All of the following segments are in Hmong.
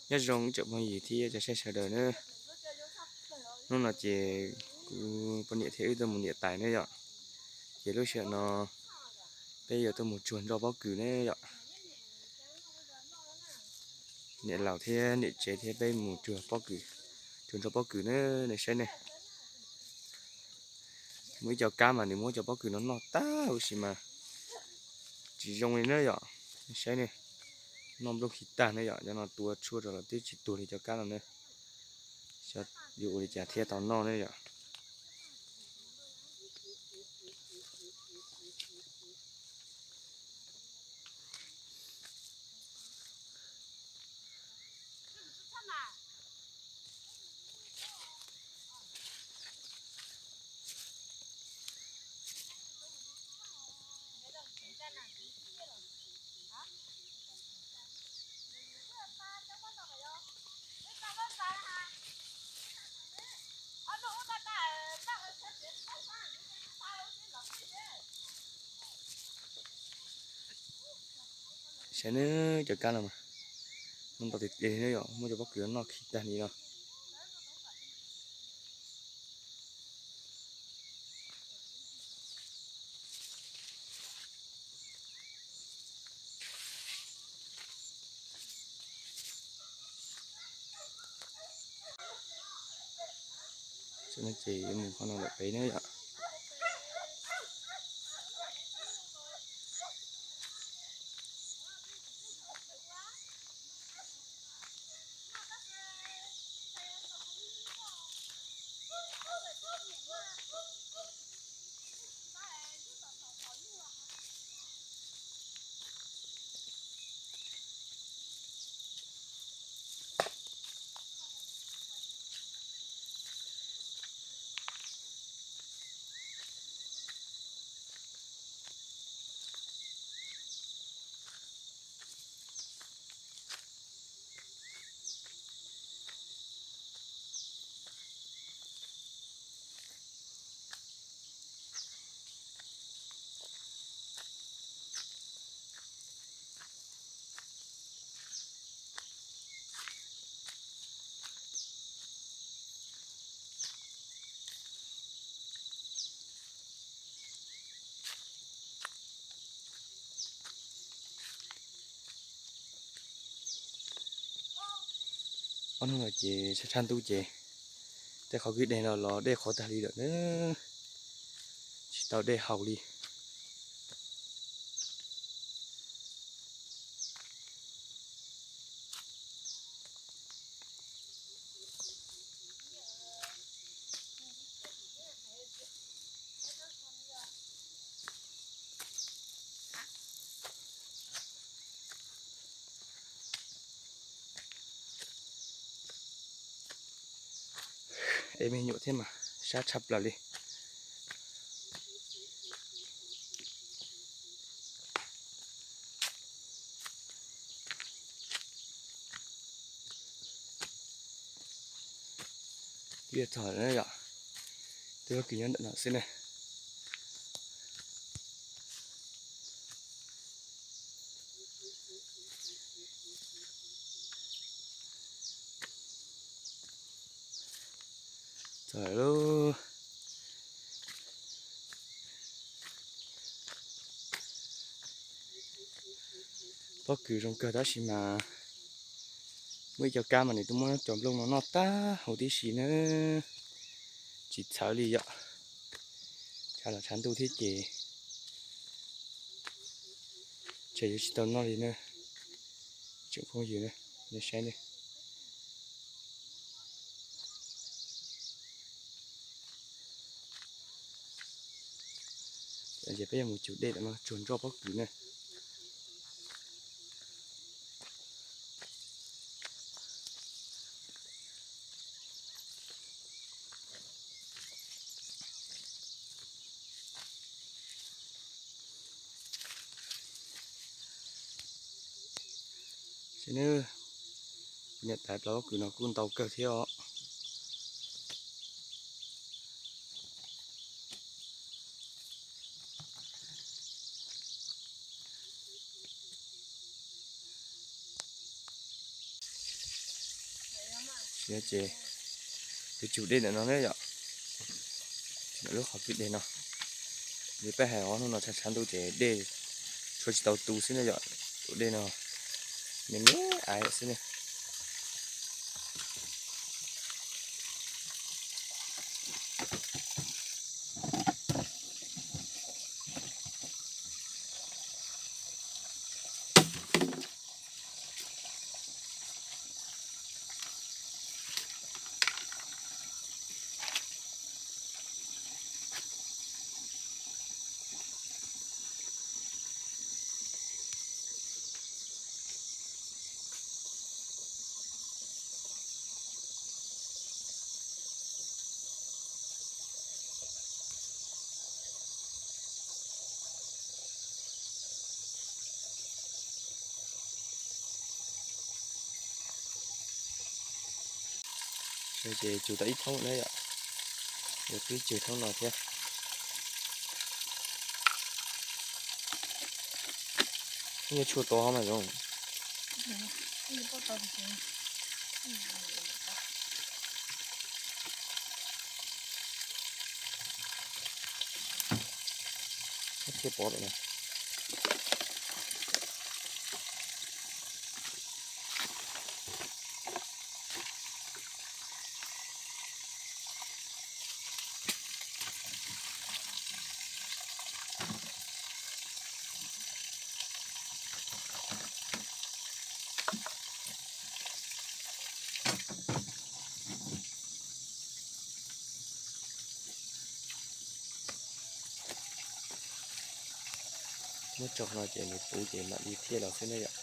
Nyob zoo ib tsoom phooj ywg thiab cov saib sawv daws na. Hnub no ces kuv poj niam thiab wb tuaj mus niam tais na yom. Ces lub sij hawm no peb yuav tuaj mus tsuag nroj pob kws na yom. Niam laus thiab niam tsev thiab peb mus tsuag pob kws, tsuag nroj pob kws na, nej saib ne. Muaj ib co kab mas nws muab cov pob kws no noj tag huv si mas tsis zoo li na yom. Nej saib ne, noj nplooj khi tag ne yom, cov no tua tshuaj rau los twb tsis tuag li cov kab no na. Xyov yuav ua li cas thiaj tau noj ne yom. Saib ne, cov kab no mas muaj ntau tiag tiag li na yom, muab cov pob kws noj khi tag li no. Ces yuav mus qhov no lawm pem na yom. Ob hnub no ces sab tshab ntuj ces tej qhov kwj deg no los dej qhuav tag li lawm na, tsis tau dej haus li. Es me nyuam thiab mas sab tshaj plaws li. Twb yuav txog lawm na yom, twb pob kws nyob ntawm no xwb na. Txog lawm lauj. Pob kws zoo kawg tab sis mas muaj ib co kab mas nws twb muab cov nplooj no noj tag huv tib si na, tsis txhawv li yom. Tshav los tshav ntuj thiab ces tsam yuav tsis tau noj li na. Tsoom phooj ywg na, nej saib ne. Ces peb yuav mus cug dej tam no tsuag nroj pob kws na. Ces nws, kuv niam tais plaub pob kws no kuj ntau kawg thiab os. Ces kuv tsum dej ntawm no ne yom, ntawm lub qhov kwj deg no. Li peb hais os, hnub no tshav tshav ntuj ces dej tshuav tsis tau tu xwb ne yom. Tus dej no me me ais xwb ne. Ces tsum tau ib thoob na yom, yuav twb tsum thoob no thiab. Nyuaj tshuaj tod mas zoo. Thiaj pov lawm na. Muab tso no ces nws puv ces mam li thiaj los xwb na yom.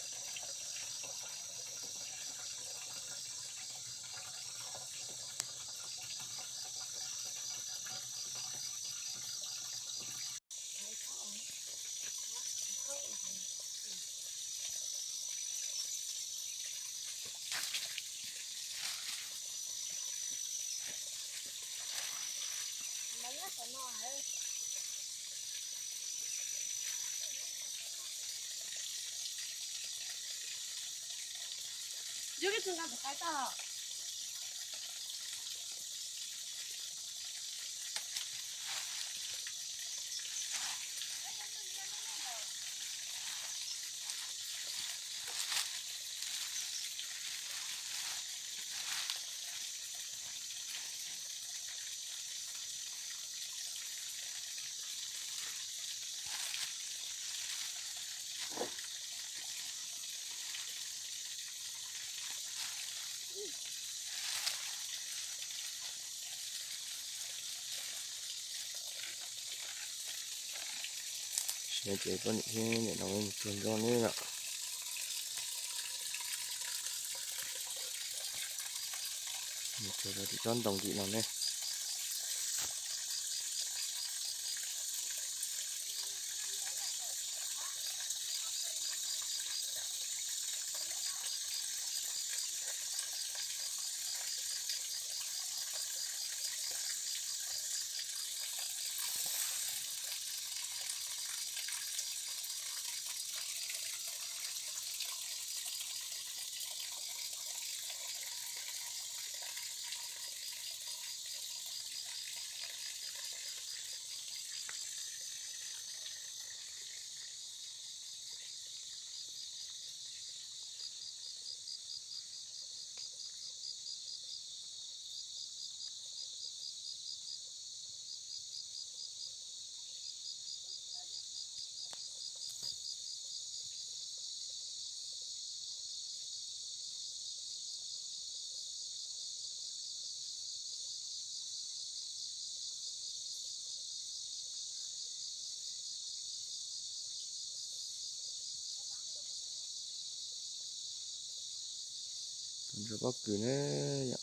Ces poj niam thiab niam no mus tsuag nroj ne yom. Mus tsuag rau tim tsob ntoo tim no ne. Ntsuag pob kws ne yom.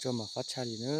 Cua mas fab tshaj li na.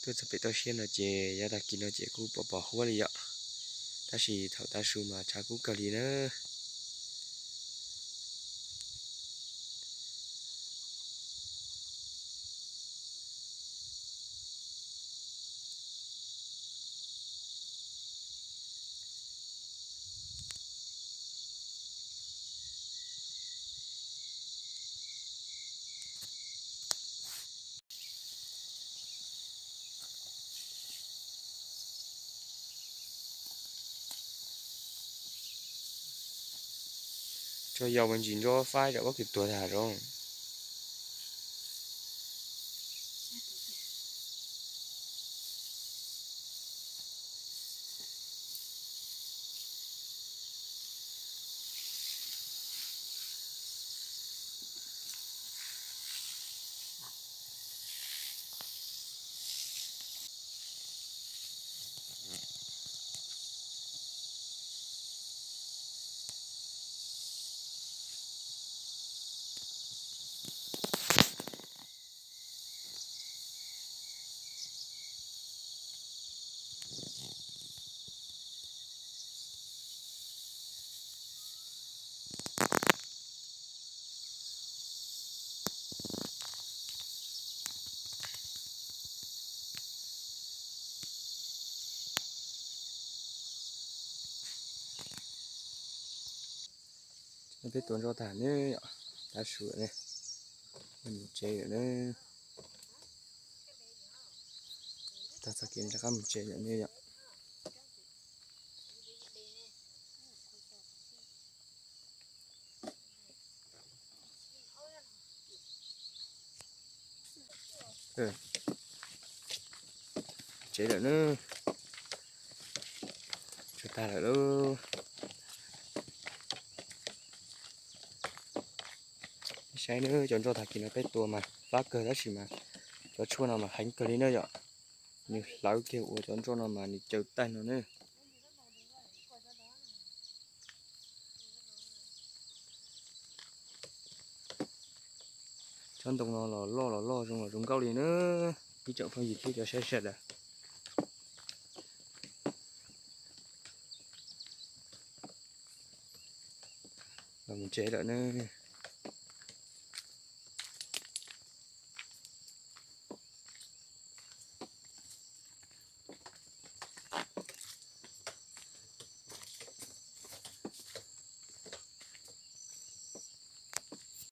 Tuaj txog pem toj siab no ces yav tag kis no ces kuj pom pom huab li yom, tab sis thaum tav su mas tshav kub kawg li na. Tso yau mas ntsis ntsob faib zam pob kws tuag tag zoo. Peb tua ntsob tag ne, tav su ne, mus tsev lawm ne. Tag txoj kev rov qab mus tsev lawm ne yom. Tsev lawm na, tsuag tag lawm lauj. Saib na, cov ntsob tag kis no peb tua mas fab kawg tab sis mas cov tshuaj no mas heev kawg li na yom. Nws hlawv kiag ua cov ntsob no mas nws caws taig no na. Tsob ntoo no los loj los loj zoo los zoo nkauj li na. Ib tsoom phooj ywg thiab cov saib sawv daws, los mus tsev lawm na.